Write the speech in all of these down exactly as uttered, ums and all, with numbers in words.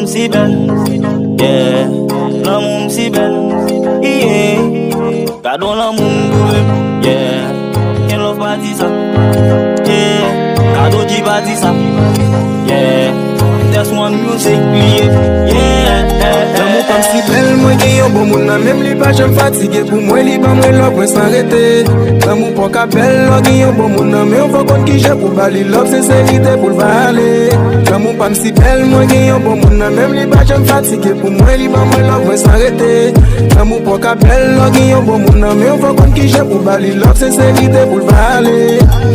M si bèl, yeah. Lanmou m si bèl, yeah. Gade yon lanmou m dwe, yeah. Gen love pa di sa, yeah. Gade O G pa di sa, yeah. That's one music, yeah, yeah. Lanmou pa m si bèl, mwen gen yon bon moun nan men m, li pa janm fatige pou mwen, li ban mwen love mwen san rete. Lanmou pa w ka bèl, lè w gen yon bon moun nan men w, fò w konn kijan pou ba li love, senserite pou l vale. Lanmou pa m si bèl, mwen gen yon bon moun nan men m, li pa janm fatige pou mwen, li ban mwen love mwen san rete. Lanmou pa w ka bèl, lè w gen yon bon moun nan men w, fò w konn kijan pou ba li love, senserite pou l vale.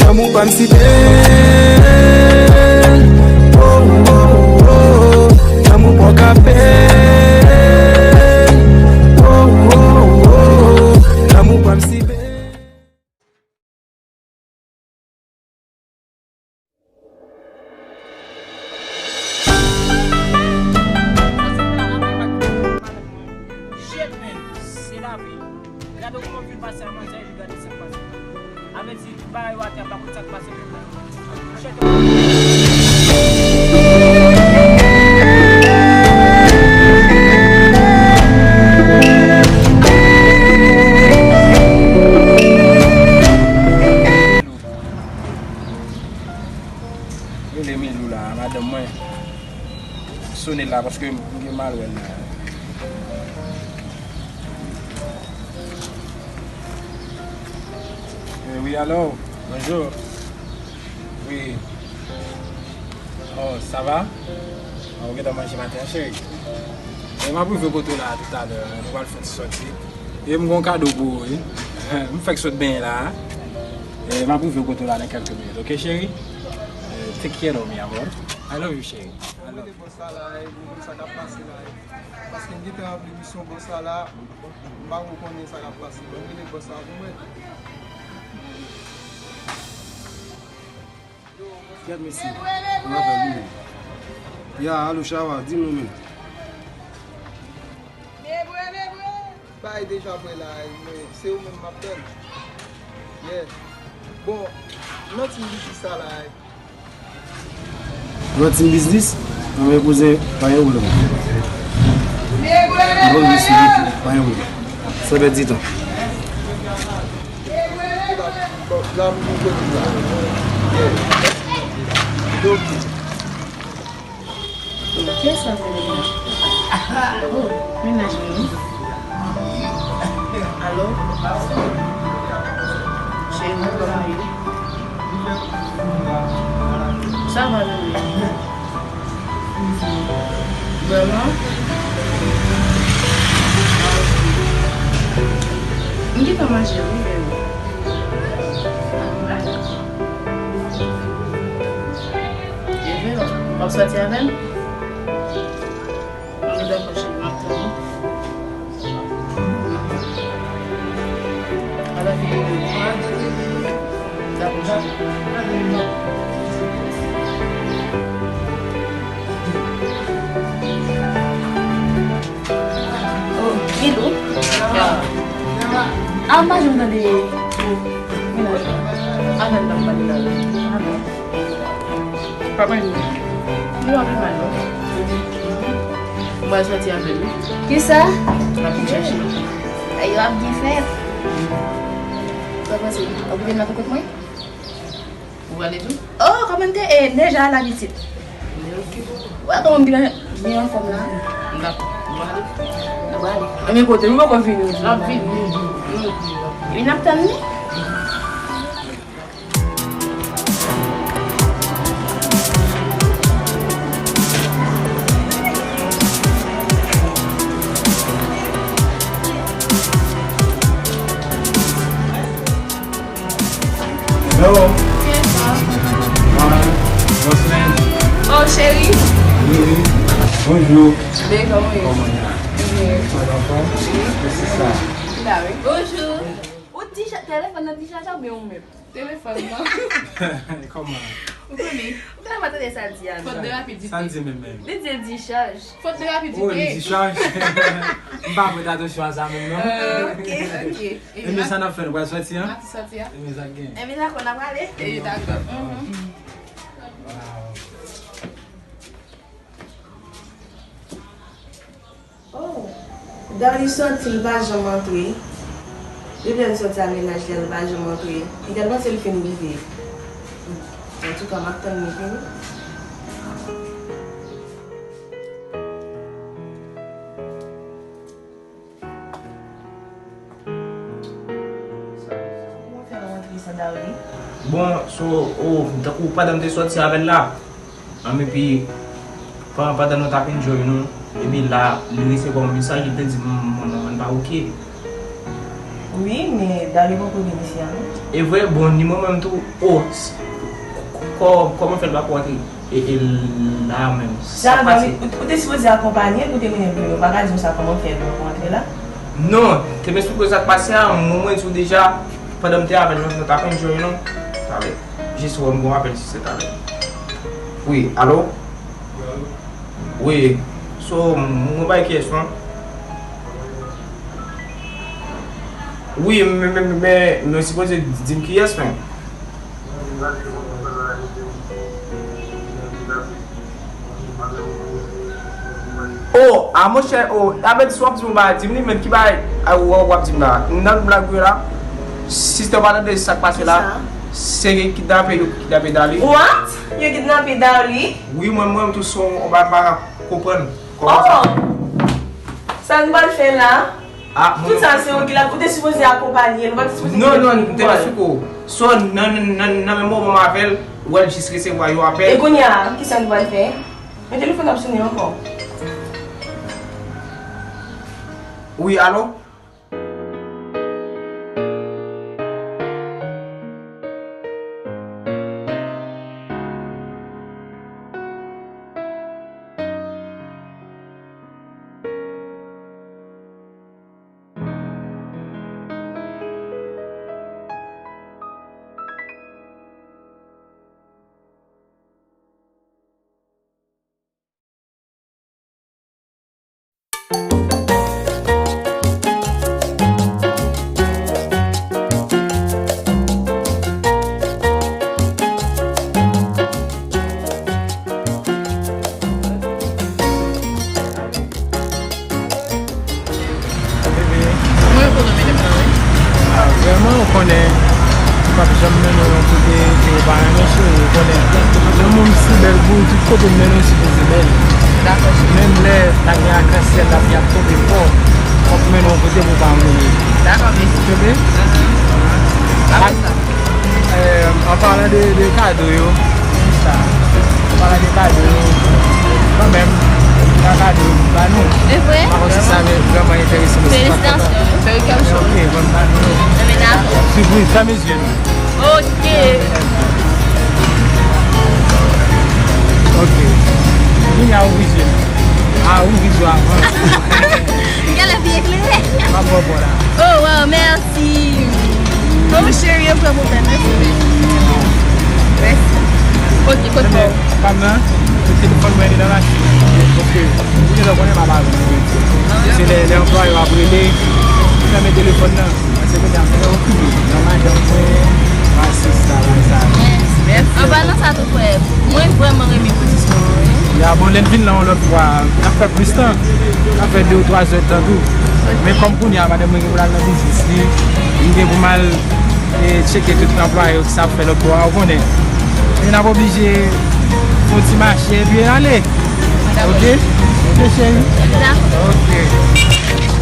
Lanmou pa m si bèl, oh, oh, oh, oh. Lanmou pa w ka bèl, oh, oh, oh, oh. Lanmou pa m si bèl. Shit, man. Se lavi. Gade kòman m fin pase a manzè, epi gade sa k pase. Avèti tout bagay yo atè, m pa konn sa k pase menm. Shit. Rele Milou la, madanm mwen. Sone la, paske m gen mal wè l la. Eh, wi, alo. Bonjou. Wi. Oh, sa va? Oh, ou gentan manje maten an, cheri? E m ap rive kote w la toutalè, nou pral fè ti sòti. E m gen yon kado pou ou, wi. M fèk sot benyen la. E m ap rive kote w la nan kèlke minit, oke, cheri? Eh, take care of me, amor. I love you, cheri. I love you. Bò sa la, e, nou konn sa k ap pase la, e. Paske m gentan ranpli misyon bò sa la, m pa ko konnen sa k ap pase. Ban m rele bò sa pou mwen. Kèt mesye, m avè l wi menm. Ya, alo, Chawa, di m non menm. Bagay deja prè la, e, mwen, se ou menm m ap tann. Yeah. Bon, nan ti m di sa la, e. Yon ti biznis, anben kouzen, pa gen pwoblèm. Bon, mèsi bokou, pa gen pwoblèm. San pèdi tan. Kiyès k ap rele m nan? Oh, mennaj mwen wi. Alo? Cheri, kòman w ye? Sa va, bebe? Vrèman? M gentan manje wi, bebe. Bebe, w ap sòti avè m? Mwen dakò, cheri, m ap tann ou. Ala fi de. Dakò, cheri. Oh, Milou. Ah, m pa janm tande. Mennaj mwen. Avè l n ap pale la. Ah bon? Pa mwen menm. Li pa pi mal non. M pral sòti avè l wi. Kisa? N ap vin chèche. Ay, yo ap byen fèt. Sa w panse? W ap kite m nan pou kont mwen? Ou prale tou? Oh, kòman te e deja labitit. Ou wè kòman m byen, byen anfòm la? M dakò. Nou prale? Nou prale. Ebyen kote nou poko vini? N ap vini. Epi n ap tann li? Hello. Yes, sir. Hi. What's your name? Oh, cheri. Wi, wi. Bonjou. Byen, kòman w ye? Kòman w ye? Byen. Ou anfòm? Wi. Mèsi sa. Ki la, wi. Bonjou. Ou ti cha-, telefòn nan ti chacha oubyen ou menm? Telefòn nan. Kòman? Ou konnen. Ou konnen pa tande sa l di a. Fòt de rapidite. Sa l di menm menm? Li di l dichaj. Fòt de rapidite. Oh, li dichaj. M pa prèt atansyon a sa menm non. Euh, ok, ok. Ebyen sa n ap fè, nou pral sòti an? N ap sòti an. Ebyen sa k gen. Ebyen dakò, n ap prale. E dakò. Mhm. Wow. Darly soti, l pa janm antre. Depi lè l soti a mennaj li a, l pa janm antre. Li t al panse l fin rive. Antouka, m ap tann li vini. Kòman w fè rantre san Darly? Bon, so, oh, tankou pandan m te sòti avè l la, an, epi, pa- pandan nou t ap enjoy nou, epi la, li resevwa yon mesaj, li te di m, m, m, m pa oke. Wi, men Darly poko vin isi a, non? E vre, bon, ni mwen menm tou, oh, s- kò- kòman fè l pa ko antre? E, e la menm. Sa k pase? Ou, ou te sipoze akonpanye l pou te mennen l vini. Ou pa ka di m sa, kòman fè l poko antre la? Non, te m esplike w sa k pase a, mwen, mwen di w deja, pandan m te avè l, nou t ap enjoy, non? Talè. Jis wè m gon apèl si se talè. Wi, alo? Wi, so, m- mwen bay kiyès non? Wi, men, men, men, men, men sipoze di m kiyès, men. Oh, a monchè, oh, a vle di si w ap di m ou pa di m li, men ki bagay, a, w w ap di m la? Nan blag ou ye la? Sistè w pa tande sa k pase la? Kisa? Se kidnape yo kidnape Darly. What? Yo kidnape Darly? Wi, mwen, mwen tou son, w pa, pa konprann. Kòman sa? Oh! Sa n pral fè la? Ah, tout sa se ou ki la, ou te sipoze akonpanye l, ou pa t sipoze kite l. Non, non, m te pa sou kou. So, nan, nan, nan, nan menm moman m avè l, ou wè l jis resevwa yon apèl. E kounye a, kisa n pral fè? Men telefòn ap sonnen ankò. Wi, alo? Bebe. Mwen konnen mennen m nan, wi. Ah, vrèman, ou konnen, m p ap janm mennen w yon kote ke ou pa renmen, cheri, ou konnen. Yon moun si bèl pou ou, tout kote m mennen w sipoze bèl. Dakò, cheri. Menm lè l ap gen akantsyèl, l ap gen ap tonbe fò, fòk m mennen w yon kote pou w pa mouri. Dakò, bebe. Bebe? Mhm. Ak sa. Eh, an palan de, de kado yo, sa, an palan de kado yo, kanmenm, gen kado yo vin ba nou. E vre? M pa konn si sa vrèman enterese nou, si n pa kontan. Felisitasyon. Fè kèk chòz. Ok, bon, ba nou. Nan menaj ou. Sipriz, fèmen zye nou. Ok. Ok. Kounye a, ouvri zye nou. A, ouvri zye avan. M genlè byen klere. M ap ba w bon la. Oh, wow, mèsi. Oh, cheri, yo vrèman bèl, mèsi. Mèsi. Ok, kote mwen? Fam nan, se telefòn mwen, li nan machin. Paske, ou gentan konnen m ap avè l. Se lè, lè anplwaye yo ap rele, m fèmen telefòn nan. Paske kounye a, m fè okipe nan madanm mwen, pase sa, bay sa. Mèsi. An palan sa tou, frè, mwen vrèman renmen pozisyon an, wi. Ya, bon, lè n vin la yon lòt fwa, n ap fè plis tan. N ap fè de ou twa zè tan tou. Men kòm kounye a, madanm mwen gen pou l al nan biznis li, m gen pou m al, e, tcheke tout anplwaye yo ki sa ap fè lòt bò a, ou konnen. Men n ap oblije fè yon ti mache epi ale. Ok? Ok, cheri? Dakò. Ok.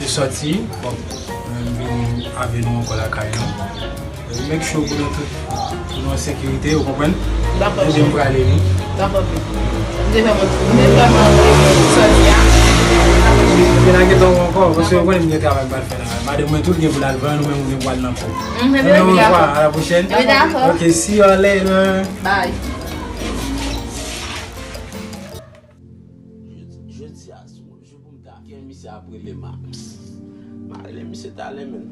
Sòti, bon, mwen vin avè nou ankò lakay nou. Make sure pou nou tout, pou nou an sekirite, ou konprann? Dakò, chèf. Ebyen, m prale, wi. Dakò, chèf. M te fè mwen, m te fè mwen sòti a. Dakò, chèf. Gen nan gen tan ankò, paske ou konnen m gen travay m pral fè la. Madanm mwen tou gen pou l al vann, ou menm ou gen pou al nan pòm. Ebyen, dakò. Au revoir, à la prochaine. Ebyen, dakò. Ok, see you later. Bye. Jodi a, se yon jou pou m ta gen misye ap rele m. M a rele misye talè, menn.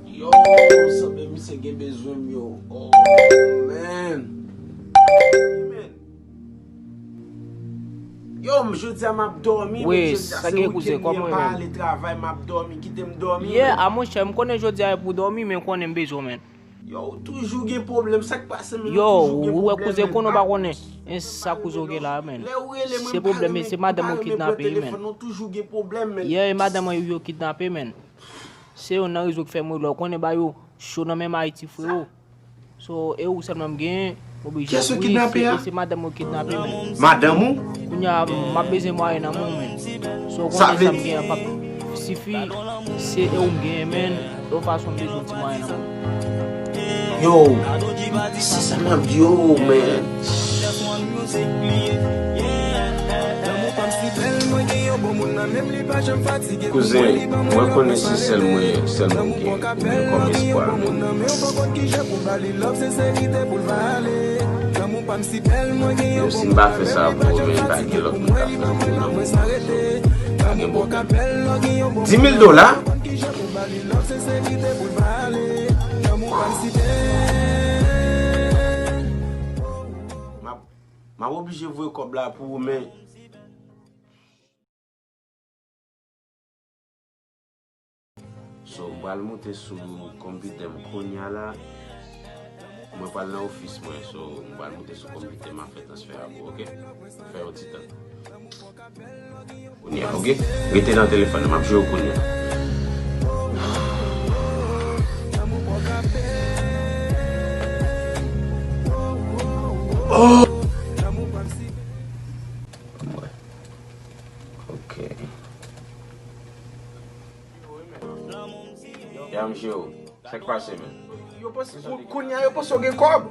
Yo, sanble misye gen bezwen m, yo. Oh, man. Yo, m jodi a m ap dòmi, wi, men jodi a se wikenn li an, pa ale travay, m ap dòmi, kite m dòmi, yeah, men. A monchè, m konnen jodi a e pou dòmi, men konnen m bezwen w, menn. Yo, ou toujou gen pwoblèm, sa k pase, menn? Yo, ou toujou gen pwoblèm, ou wè kouzen, konnen w pa konnen, e sa kouzen w gen la, menn. Lè ou rele mwen, m pa renmen, m pa renmen pran telefòn, ou toujou gen pwoblèm, menn. Yeah, e madanm mwen yo kidnape, menn. Se youn nan rezon ki fè m rele w, konnen ba yo cho nan menm Ayiti, frero. So, e ou sèlman m genyen, m oblije. Kiyès yo kidnape a? E se madanm mwen yo kidnape, menn. Madanm ou? Kounye a, m ap bezwen mwayen nan men w, menn. So, ou konnen sa m genyen an p ap sifi, se e ou m genyen, menn. Yon fason m bezwen yon ti mwayen nan men w. Yo, se sa m ap di yo, menn. Kouzen, mwen konnen se sèl mwen, sèl mwen gen, gen kòm espwa, menn. Menm si m pa fè sa pou ou, men pa gen lòt moun k ap fè l pou ou nan mond. Pa gen pwoblèm. Di mil dola? M ap, m ap oblije voye kòb la pou ou, men. So, m pral moute sou konpitè m kounye a la. Mwen pral nan ofis mwen, so, m pral moute sou konpitè m ap fè transfè a pou, ok? Fè yon ti tan. Kounye a, ok? Rete nan telefòn nan, m ap jwe w kounye a. Oh! Ann wè. Ok. Ya, m jere w. Sa k pase, menn? Yo panse, kou-, kounye a, yo panse w gen kòb.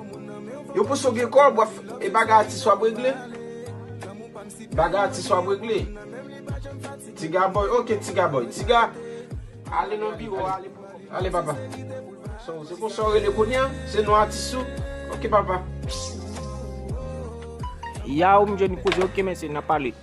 Yo panse w gen kòb, w ap f-, e bagay atis w ap regle. Bagay atis w ap regle. Tiga boy, ok, Tiga boy. Tiga, ale nan biwo, ale, ale, papa. So, se konsa w rele kounye a? Se non atis ou? Ok, papa. Ya, ou m jwenn koze, ok, mesye, n a pale.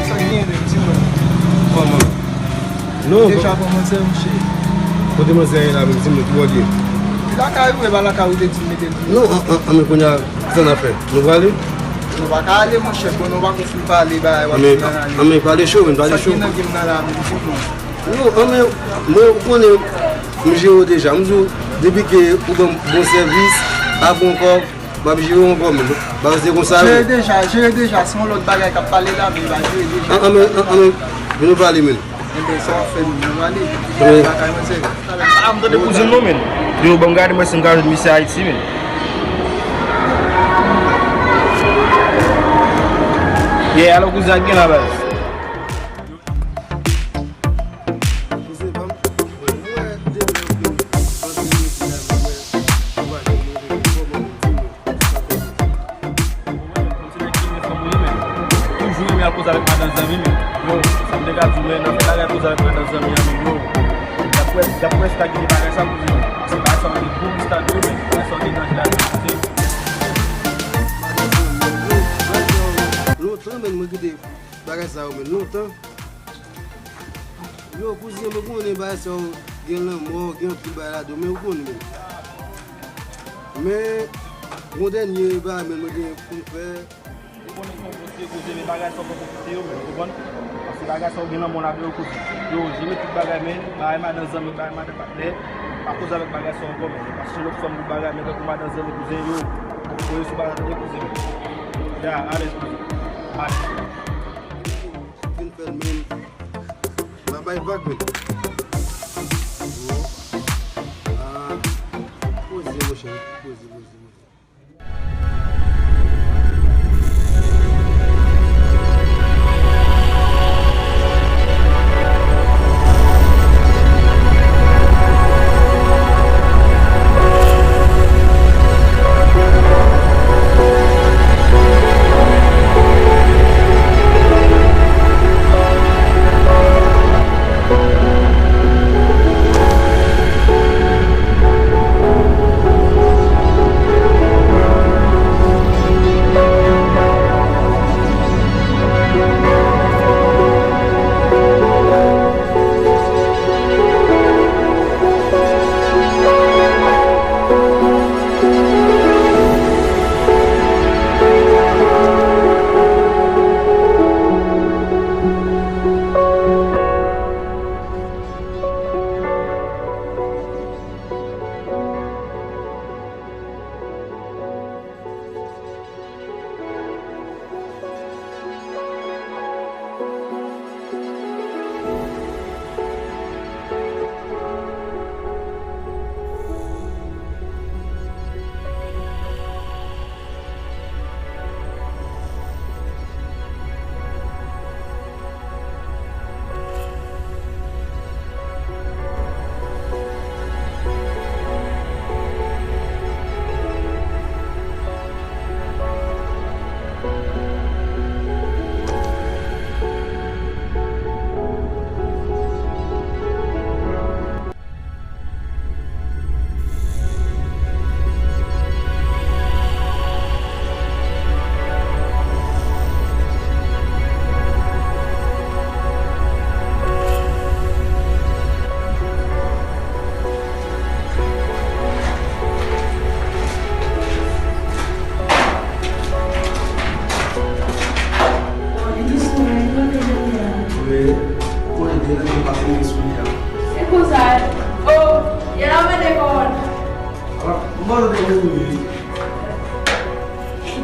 Sa k genyen menm, di mwen? Kòman? Non, deja bon, kòmanse, monchè. Kote manzè ye la menm, di mwen, ki bò l ye? Lakay ou, e pa lakay ou te di m mete l pou. Non, an, an, an, men kounye a, kisa n ap fè? Nou prale? Nou pa ka ale, monchè, bon, nou pa konn fin pale, bagay, w ap fin analize. An, men, pale cho, men, pale cho. Sa ki nan game nan la menm, di mwen? Non, an, men, mwen, ou konnen, m jere w deja. M di w, depi ke ou ban m bon sèvis, a bon kòb, m ap jere w ankò, men. Bagay se konsa, jere deja, jere deja, se yon lòt bagay k ap pale la, men pa jere deja. An, an, men, an, an, men, vin nou pale, men. Enben, sa w ap fè, men, nou pale. Wi. Bagay, mwen, se. A, m tande kouzin nou, men. Yo, ban m gade, mwen, si m ka jwenn misye Ayiti, men. Yeah, alò, kouzin, sa k gen la, baz? Toujou renmen al koze avèk madanm zanmi m. Yo, sa m te ka di w, men nan fè bagay koze Madan zanmi an menm yo. Y ap wè, y ap wè si ta gen bagay sa kouzen. Se bagay sa w gen gwo mistad yo, men bagay sa w gen nan jila yo, se lontan, men mwen kite bagay sa yo, men lontan. Yo, kouzen, mwen konnen bagay sa yo gen lanmò, gen anpil bagay ladan, men ou konnen, men. Men, yon dènye bagay, men mwen gen pou m fè. Ou konnen se yon gwo seri koze, men bagay sa w poko kite yo, men, ou konprann? Paske bagay sa yo gen lanmò ladan yo koze. Yo, jere tout bagay, men, bagay madan zanmi, bagay madan patnè, pa koze avèk bagay sa yo ankò, men. Paske lòt fwa m di bagay, men, tankou madan zanmi, kouzen, yo, voye sou bagay, tande, kouzen, men. Ya, alèz, kouzen. Alèz. Fin fè l, men. M a bay vag, men. Ah, poze, monchè, poze, poze, poze.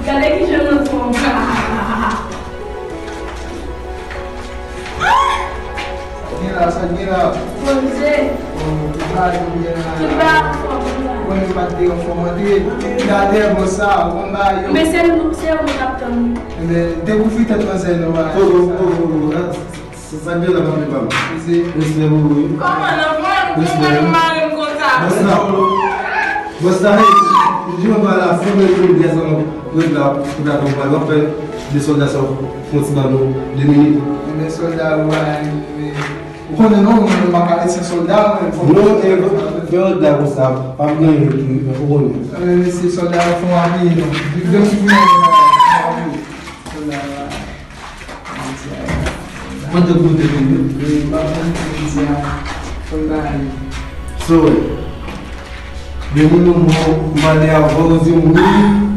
Gade kijan l anfòm. Sa gen la, sa gen la. Bondye. Oh, tout bagay yo byen la. Tout bagay anfòm, tout bagay. Bon, nou pa t te anfòm antre. Gade bon sa, bon bagay yo. Men se nou, se ou nou t ap tann. Ebyen, dekouvri tèt manzè nou, bagay sa. Pogo, pogo, pogo, hein. Sa, sa gen la, pa vle pa m. Respè pou ou, wi. Kòman nan mwen, ou konprann ou mare m konsa? Bòs la, bòs la, hey, di mwen pa la, fè mwen tou, byen sa, mwen, ret la, pou ta konprann, w ap fè de sòlda sa, fè yon ti ban nou, de minit. Men sòlda, ou a, ou konnen non, mwen, mwen pa ka lese sòlda, mwen, fò. Non, e, fè sòlda konsa, pa gen, ou konnen. Mwen, se sòlda, fò apiye, non. Depi mwen, sòlda, Mwen te koute pou mwen. So, de moman m pale avè w, ou di m wi.